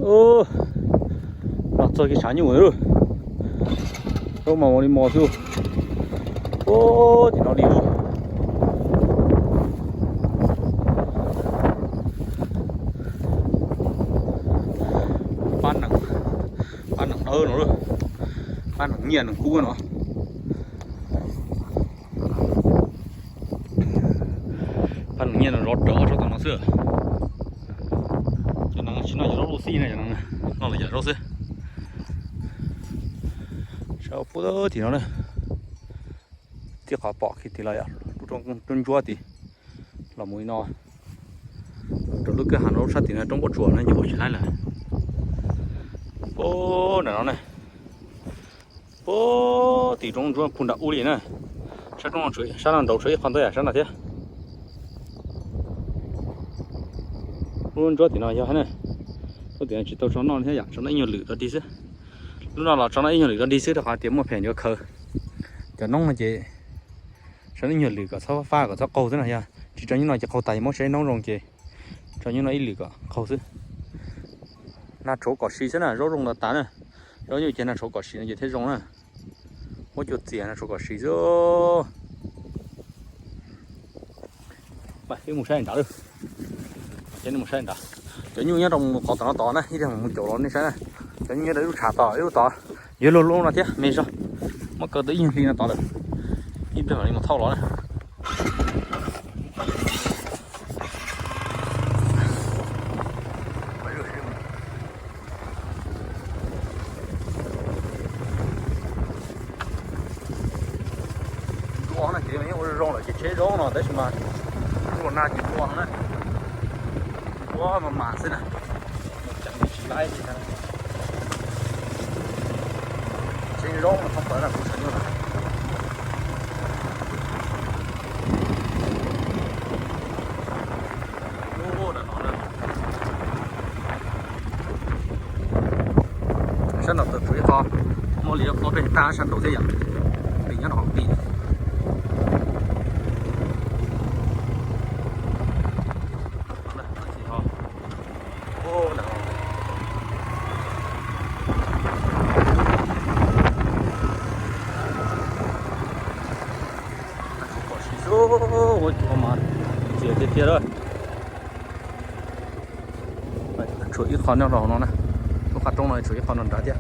Ub, los txog kiag tshav nyuj lawm. Zaub mas mos li mos xwb. Ub, tim no li ub. Pab nees, pab nees dawb no, pab nees nyiaj nees kub no. Pab nees nyiaj no zov rawv tsob tom no xwb. Cov nees tsis noj cov zaub luj xij na, cov nees noj lawv cov zaub xwb. Sab puag tim no na, tij qhov pom kiag tim los yog lub roob ntsuab tid. Los mus li no rau lub kwj ha no, lub sab tim no roob pob tsuas no ces ua tsis laib lawm. Puag nram no na, puag tim roob ntsuab puag nram ub li na. Sab roob, sab no nraud tshuav ib qho ntau yam sab no thiab. Lub ntsuab tim no yog na, lub tim no tsis tau tso noj thiab yom, tso noj ib nyuag lwm rau dig xwb. Lub no los tso noj ib nyuag lwm rau dig xwb rau qhov tias muaj phem yuav khaws. Cov noob no ces tso noj ib nyuag lwm kom txhob fab kom txhob qaug xwb na, yog tsis tso nyuj no ces qaug tas, muab saib noob zoo ces tso nyuj no ib lwm kom qaug xwb. Nag tshauv kom si xwb na, zaub zoo tas tas na. Zaub nyuj ces nag tshauv kom si no ces thiaj zoo na. Muab cua txias nag tshauv kom si xwb. Mus saib nrad, mus saib nrad. Cov nyuj nyob rau qhov tom no tod na, ib pliag mus caum los nej saib na. Cov nyuj nyob rau ib lub tshav tod, ib lub tod, yuav luag lub no thiab me zog. Muab kaw tau ib nyuag hli no tod lawm, ib pliag mam li mus thauj los na. Ua no ces yeej ua zoo lawm ces tsheb zaub no tab sis mas ua nag ces ua no na, ua mas mas xwb na, ceev tsis laib li. Tsheb zaub no thoob plaws na kuv tshaj nyuj na. Sab no tawm tshuav ib qho, muaj li ob peb tag sab nraud thiab yom, nqis nyob no nqis. Ua cua mas txias tiag tiag lawm. Tshuav ib qho nyob rau hauv no na, lub qab roob no tshuav ib qho no nrad thiab.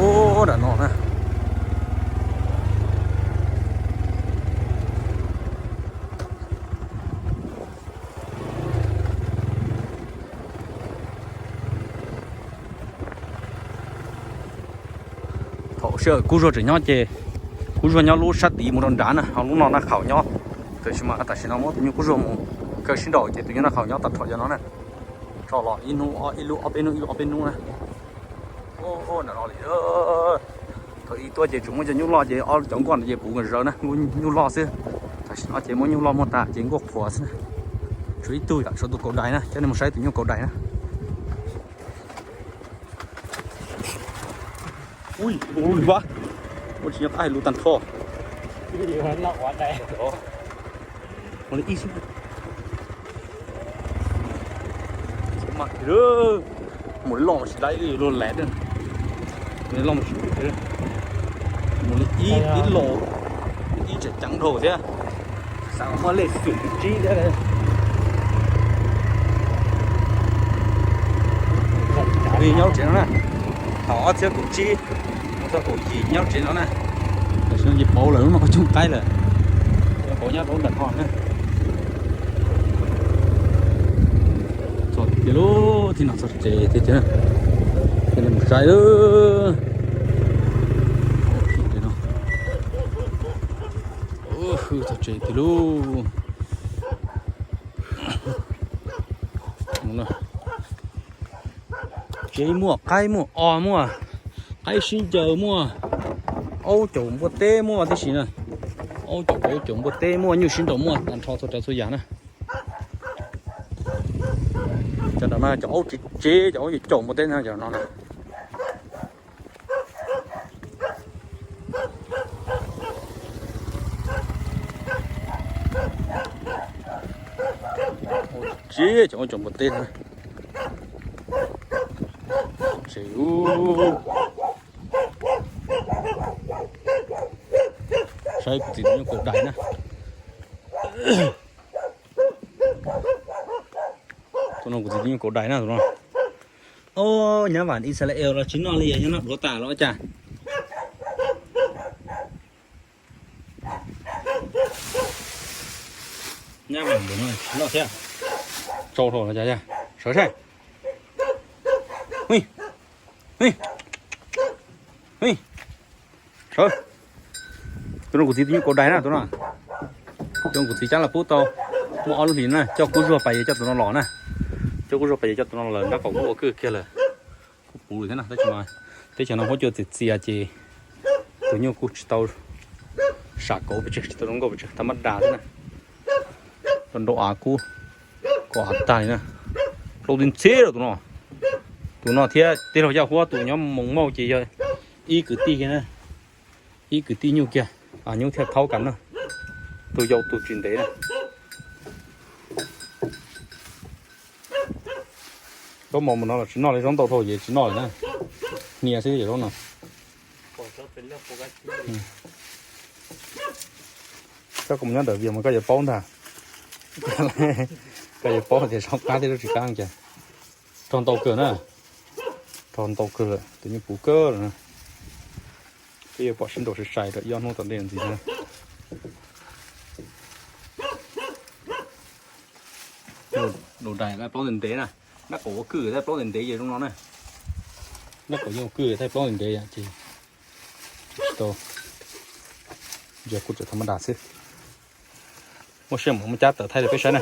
Ub, nram no na. Thaum sij hawm kub zuag tseem nyob ces kub zuag nyob lub sab tid mus rau nrad na, ho lub no nag khaum nyob. Tiam sis mas tam sim no muab tus nyuj kub zuag mus kaw sib nraus ces tus nyuj nag khaum nyob tag nrho cov no na. Tso los ib hnub ib lub, ob peb hnub ib lub, ob peb hnub na. Ub, nram no li. Thaum ub tuaj ces tsuas muaj cov nyuj loj ces ob cov nkuaj no ces puv nkaus zaws na, nyuj loj xwb. Tam sim no ces muaj nyuj loj muaj tas ces nkuaj qhuav xwb na. Tshuav ib tug yom, tshuav tus kaus dais na, coj nej mus saib tus nyuj kaus dais na. Ui, ua tsis nyob qab hais lus tag nrho. Ua li ib xwb. Mus li loj mas tsis laib, luag laim, mus li loj mas tsis, mus li ib tib los, ib tseem ceev dhau thiab. Xav muaj lej xwm tus tsib thiab. Nyob tsev no na, thaum ob txhiab kaum tsib mus txog kaum yim nyob tsev no na. Tam sim no ces pauv lawm, lub no qhov coob qaib lawm. Pauv nyob rau ntawm no na. Txog tiag lauj, txij no txog tsev tiag tiag. Mus saib lauj. Txog tsev tiag lauj. Tsev muaj, qaib muaj, o muaj, qaib sib ncaws muaj, aub caum npua teb muaj tib si na. Aub caum, aub caum npua teb muaj, nyuj sib nraus muaj tag nrho txhua tsav txhua yam na. Cov no na cov aub tsev tsev, cov aub caum npua teb no cov no na. Tsis cov ua cov npua teb no. Tsev u, saib kuv txiv tus nyuj kaus dais na. Tus no kuv txiv tus nyuj kaus dais na tus no. Ob, nyab vam Israel los tsis noj li, yog noj duav tas los cas. Nyab vam ntawm no tsis noj thiab. Tsau dhau los cas, sawv saib. Sawv. Tus no kuv txiv tus nyuj kaus dais na tus no. Tus no kuv txiv cab los pub tau muaj ob lub hlis na, coj kub zuag pas yawg coj tus no los na. Coj kub zuag pas yawg coj tus no los nrab qaum kuj ua kwj kiag lawm. Kuj puv lawm thiab na, teb chaws no huab cua txias txias ces tus nyuj kuj tsis tau sam kauv pes tsawg, tsis tau zoo nkauj pes tsawg, tha mab das xwb na. Nrau av kub, kaus av tag li na. Plaub tib ntxhiab rau tus no. Tus no thiab tij laug Yaj Huab tus nyob Moos Mauj ces yog ib kwv tij kiag na. Ib kwv tij nyuj kiag, nyuj thiaj thaub kam na. Tus yau tus tsis ntev na. Zaub mov mus no los tsis noj li, zaub ntau dhau ces tsis noj lawm na. Hnia xwb zaub no. Koj mus nyob ntawm Vias mas koj yuav paub ntag. Koj yuav paub tias zaub qab thiab zaub tsis qab cas. Rog ntau kawg na. Rog ntau kawg lawm, tus nyuj puv kawg lawm na. Peb yuav pom sib nraus sai sai rau ib ob hnub tom ntej ntxiv na. Daus dais plaub ntev ntev na. Nrab qaum ua kwj tab plaub ntev ntev ces zoo no na. Nrab qaum yeej ua kwj tab plaub ntev ntev ces tsis tau, ntsia kuj tseem tha mab das xwb. Muaj siab mam muab cab tawm thaij rau peb saib na.